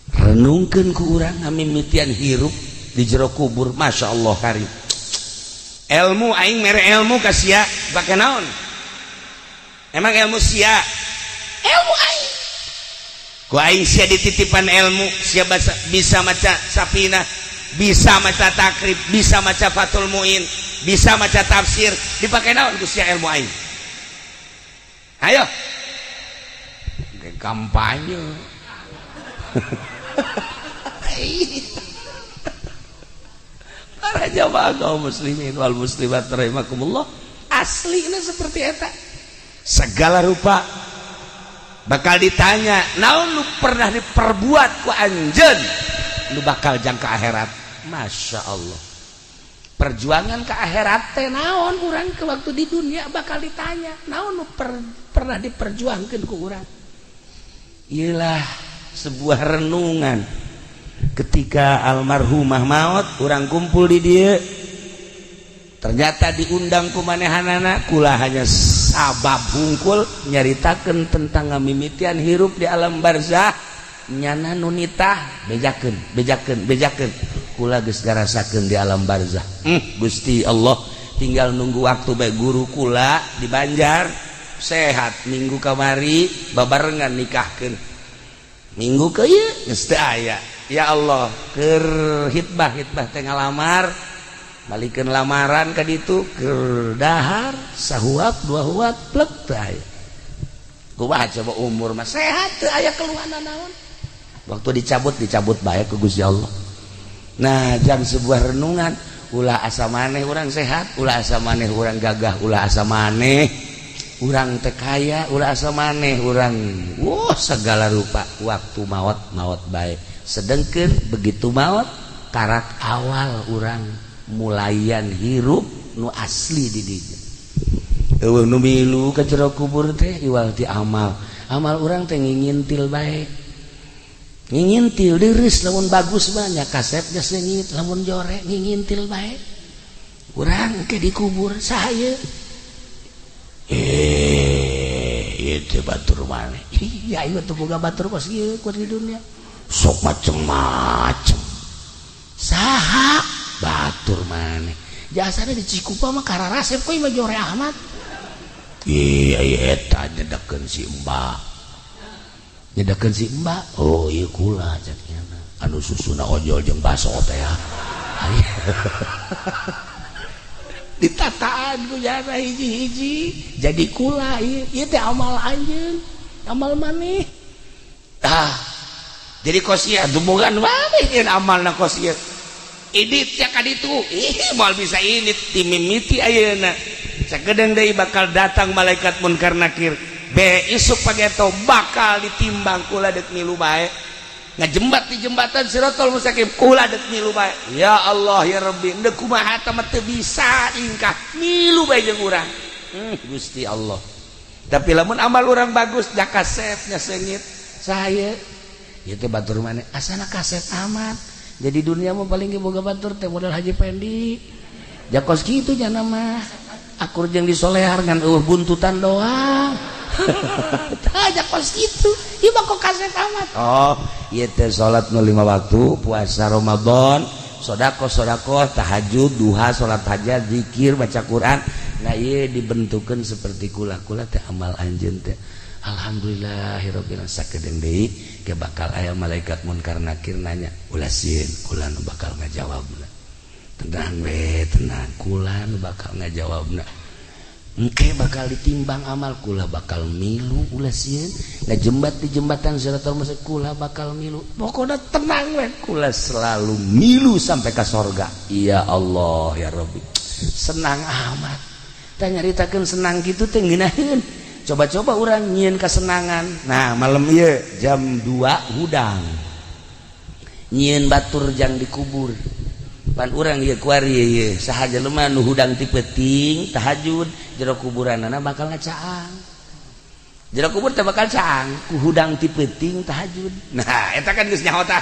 Renungkeun ku urang ngamimitian hirup di jero kubur. Masya Allah karim, ilmu aing mere ilmu ka sia bake naon? Emang ilmu sia? Ilmu aing ku aing sia dititipan ilmu, sia basa, bisa maca Safinah, bisa maca Takrib, bisa maca Fathul Muin, bisa maca tafsir, dipakai naon ku sia ilmu aing? Ayo kampanye. Para jamaah kaum muslimin wal muslimat rahimakumullah, aslinya seperti eta, segala rupa bakal ditanya naon lu pernah diperbuat ku anjeun lu bakal jangka akhirat. Masya Allah, perjuangan ke akhirat teh naon urang ke waktu di dunia bakal ditanya naon lu pernah diperjuangkan ku urang. Iyalah, sebuah renungan ketika almarhumah maut, urang kumpul di dia, ternyata diundang ku manehanana, kula hanya sabab hungkul nyaritakeun tentang ngamimitian hirup di alam barzah. Nyana nu nitah bejakeun, bejakeun, bejakeun, kula geus ngarasakeun di alam barzah. Gusti Allah, tinggal nunggu waktu bae. Guru kula di Banjar sehat, minggu kamari babarengan nikahkeun, minggu ke ieu geus teu aya. Ya Allah, keur hitbah, hitbah teh ngalamar, balikeun lamaran ka ditu, keur dahar sahuap dua huap plek teu aya. Kumaha coba, umur mah sehat, teu aya keluhan naon, waktu dicabut, dicabut bae ku Gusti Allah. Nah, jam sebuah renungan, ulah asa maneh urang sehat, ulah asa maneh urang gagah, ulah asa maneh urang teh kaya, ulah asa maneh urang wah segala rupa, waktu maot, maot bae. Sedengkeun begitu maot, karak awal urang mulayan hirup nu asli di dinya. Eueuh nu milu ka jero kubur teh iwal ti amal. Amal urang teh ngingintil bae, ngingintil deres. Lamun bagus banyak kasep geus leungit, lamun jore ngingintil bae. Urang ke dikubur saya, eh itu batur maneh. Iya, ieu teu boga batur kos ieu ku di dunia sok macem-macem. Saha batur maneh? Jasana di Cikupa mah kararasep kok mah jore amat. Iya iya, eta nyedakeun si Mbak, nyedakeun si Mbak. Oh iya, kula cek anu susuna ojol jeung baso teh ya. Ditataan ku jana hiji-hiji jadi kula. Ieu ieu teh amal anjeun, amal maneh. Ah, jadi kos ieu dumungan maneh ieu amalna kos ieu idit ya ka ditu. Ih, moal bisa ini timimiti ayeuna. Sakedeung deui bakal datang malaikat Munkar Nakir be isuk pageto, bakal ditimbang. Kula dek milu bae, ngajembat di jembatan Sirotol Mustaqim, kula dek milu bae. Ya Allah ya Rabbi, ndek kumaha teh teu bisa ingkah, milu bae jeung urang. Gusti Allah, tapi lamun amal urang bagus, jakasepnya sengit saya itu batur maneh asana kasep amat. Jadi dunia mah paling ge boga batur teh modal Haji Pendi jakos kitu jana mah akur jeung disolehar, ngan eueuh buntutan doang. Tah, jakos kitu ieu mah kok kasep amat. Oh ieu teh salat nu lima waktu, puasa Ramadan, sedekah, sedekah, tahajud, duha, salat hajat, zikir, baca Quran. Nah, ieu dibentukeun seperti kula-kula teh amal anjeun teh. Alhamdulillahirabbil alamin. Sakedeung deui ke bakal aya malaikat munkar nakir nanya, ulah sieun, kula nu bakal ngajawabna. Tenang we, tenang, kula nu bakal ngajawabna. Engke bakal ditimbang amal kula bakal milu, ulah sieun, ngajembat di jembatan Siratal Mustaqim kula bakal milu. Pokoknya tenang we, kula selalu milu sampai ke sorga. Ya Allah ya Rabbi, senang amat. Tah nyaritakeun senang kitu teh ngeunaheun. Coba-coba urang nyieun kesenangan. Nah, malam ieu jam 2 hudang. Nyieun batur jang dikubur. Pan urang ieu kuari ieu saha jelema nu hudang ti peuting tahajud jero kuburanana bakal ngacaang. Jero kubur teh bakal caang ku hudang ti peuting tahajud. Nah, eta kan geus nyaho tah.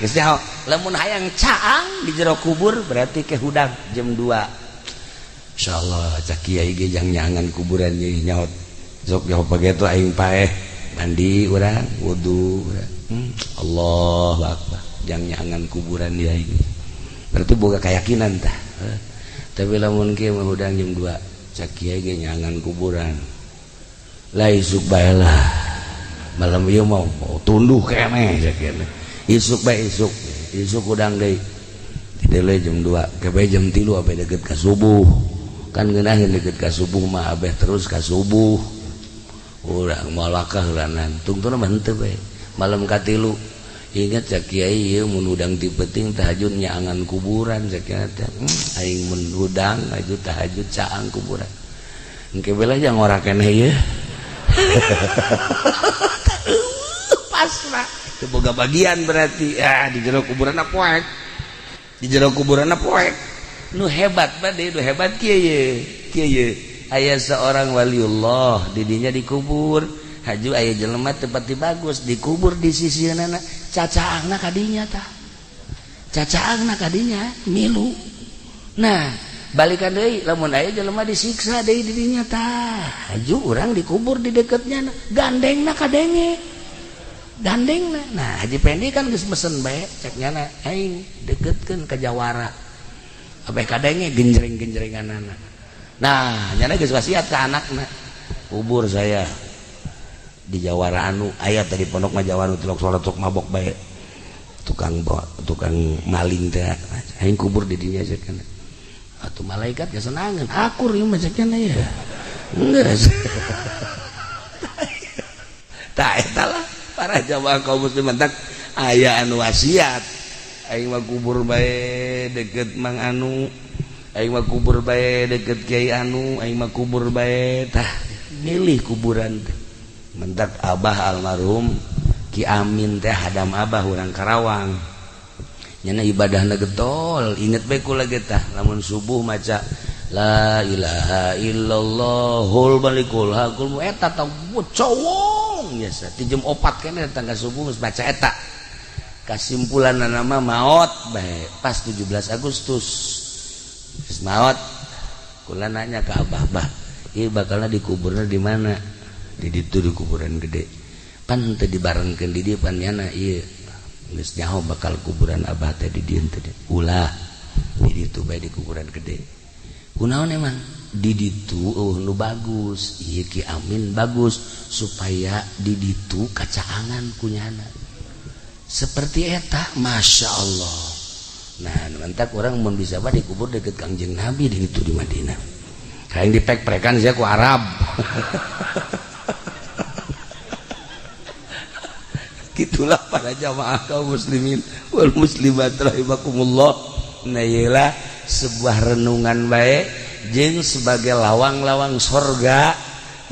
Geus nyaho. Lamun hayang caang di jero kubur berarti ke hudang jam 2. Insyaallah cak kiai ge jang nyangan kuburan ieu nyaho. Sok nyaho pageto aing paeh mandi urang wudu urang. Allahu akbar jang nyangan kuburan dia ini. Berarti boga keyakinan tah. Tapi lamun kieu mah hudang jam 2 cak kiai ge nyangan kuburan. Lah isuk bae lah. Malam ieu mah tunduh keneh cak kiai. Isuk bae isuk. Isuk hudang deui. Didele jam 2, ke bae jam 3 abeh deket ka subuh. Kan ngeunaheun deket ka subuh mah abeh terus ka subuh. Urang malakah heulanan. Tungtuna mah henteu bae. Malam katilu ingat cak kiai ieu mun hudang ti peuting tahajud nyaangan kuburan cak kiai teh. Aing mun hudang aju tahajud caang kuburan. Engke bela jang ora keneh ieu. Pasrah. Teu boga bagian berarti. Ah di jero kuburan poek. Di jero kuburan poek. Nu hebat bade nu hebat kieu ye. Kieu ye. Aya seorang waliullah didinya dikubur. Haju aya jelema teu pati bagus dikubur di sisieunana cacaangna kadinya tah. Cacaangna kadinya milu. Nah, balikan deui lamun aya jelema disiksa deui didinya tah. Haju urang dikubur di deketnya gandengna kadenge. Gandengna. Nah, Haji Pendi kan geus mesen bae cek nyana aing deketkeun ka jawara. Abeh kadenge genjreng-genjrenganana. Nah, nyana geus wasiat ka anakna. Kubur saya di jawara anu aya tadi pondok mah jawara tilok salat sok mabok bae. Tukang tukang maling teh aing kubur di dinya cek kana. Atuh malaikat geus senangeun akur ieu mah cek kana ya. Geus. Tah eta lah para jamaah kaum muslimin tak aya anu wasiat aing mah kubur bae deket Mang Anu, aing mah kubur bae deket Kiai Anu, aing mah kubur bae tah milih kuburan teh. Mentak abah almarhum Ki Amin teh hadam abah urang Karawang. Nyana ibadahna getol, inget bae kula ge tah lamun subuh maca la ilaha illallahul malikul hakul eta tah cowong biasa ti jam 4 keneh datang ka subuh geus baca eta. Kasimpulanna mah maot bae pas 17 Agustus. Geus maot kula nanya ka abah, "Bah, ieu bakalna dikuburna di mana?" Di ditu di kuburan gede. Pan teu dibarengkeun di dieu pan nyana ieu geus nyaho bakal kuburan abah teh di dieu teh. Ulah di ditu bae di kuburan gede. Kunaon emang? Di ditu eueuh nu bagus, ieu Ki Amin bagus supaya di ditu kacaangan ku nyana. Seperti eta, Masya Allah. Nah, mantak orang mun bisa mah dikubur deket Kangjeng Nabi di ditu di Madinah. Hayang dipek-prekan sia ku Arab. Gitulah para jamaah kaum muslimin wal muslimat rahimakumullah. Nah, iyalah sebuah renungan baik jeung sebagai lawang-lawang sorga.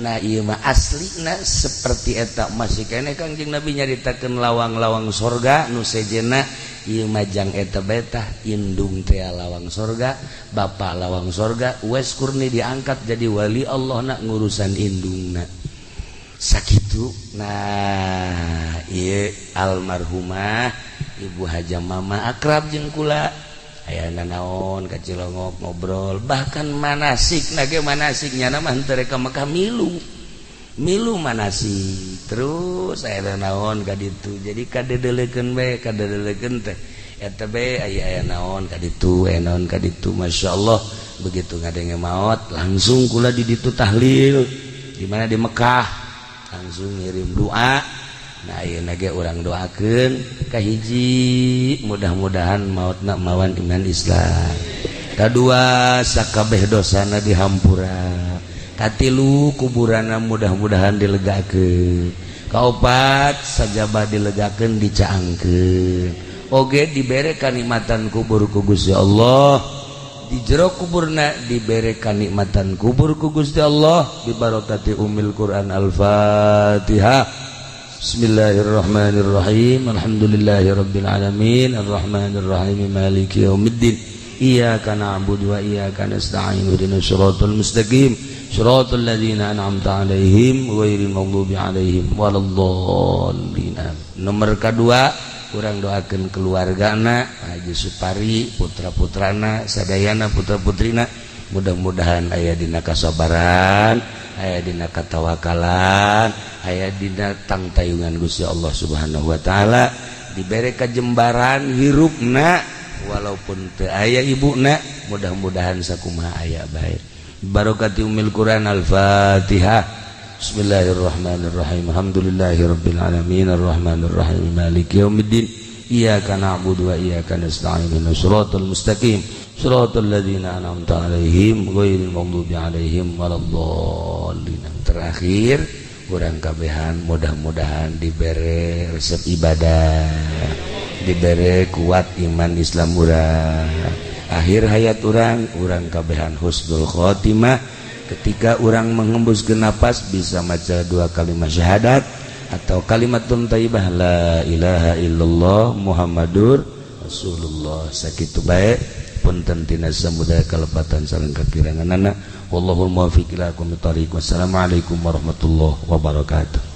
Nah, ieu mah aslina seperti eta masih keneh Kangjeng Nabi nyaritakeun lawang-lawang sorga nu sejenna ieu mah jang eta bae tah indung teh lawang sorga, bapa lawang sorga, Uwais Qurni diangkat jadi wali Allah na ngurusan indungna. Sakitu. Nah, ieu almarhumah Ibu Haja Mama akrab jeung kula. Aya nanaon ka Cilongok ngobrol bahkan manasik nage manasik nyana mah henteu rek ka Mekah milu. Milu manasik terus aya naon ka ditu. Jadi kadedelekeun bae kadedelekeun teh eta bae aya aya naon ka ditu, aya naon ka ditu. Masyaallah begitu ngadenge maot langsung kula di ditu tahlil di mana di Mekah. Langsung ngirim doa. Nah, ayeuna ge urang doakeun kahiji, mudah-mudahan mautna mawan iman Islam. Kadua, sakabeh dosana dihampura. Katilu, kuburanna mudah-mudahan dilegakeun. Kaopat, sajaba dilegakeun dicaangkeun oge dibere kanikmatan kubur ku Gusti Allah, di jero kuburna dibere kanikmatan kubur ku Gusti Allah, bibarokati Ummil Quran. Al-Fatihah. Bismillahirrahmanirrahim. Alhamdulillahirabbil alamin, arrahmanirrahim, maliki yaumiddin. Iyyaka na'budu wa iyyaka nasta'in, ihdinas siratal mustaqim, siratal ladzina an'amta 'alaihim, ghairil maghdubi 'alaihim waladdallin. Nomor kedua, kurang doakan keluargana Haji Supari, putra-putrana sadayana, putra-putrina, mudah-mudahan aya dina kasabaran, aya dina katawakalan, aya dina tangtayungan Gusti Allah Subhanahu wa taala, dibere kajembaran hirupna walaupun teu aya ibuna. Mudah-mudahan sakumaha aya baik, barokati Ummil Quran. Al-Fatihah. Bismillahirrahmanirrahim. Alhamdulillahirabbil alamin, arrahmanirrahim, maliki yaumiddin. Iyyaka na'budu wa iyyaka nasta'in, ihdinas siratal mustaqim, siratal ladzina an'amta 'alaihim, ghairil maghdubi 'alaihim waladdallin. Terakhir, urang kabehan mudah-mudahan dibere resep ibadah, dibere kuat iman Islam urang, akhir hayat urang, urang kabehan husnul khotimah, ketika urang menghembuskan napas bisa maca dua kalimat syahadat atau kalimat thayyibah, la ilaha illallah Muhammadur Rasulullah. Sakitu bae, punten tina samudaya kalepatan sareng kakiranganana. Wallahul muwaffiq ila aqwamit thoriq. Wassalamualaikum warahmatullahi wabarakatuh.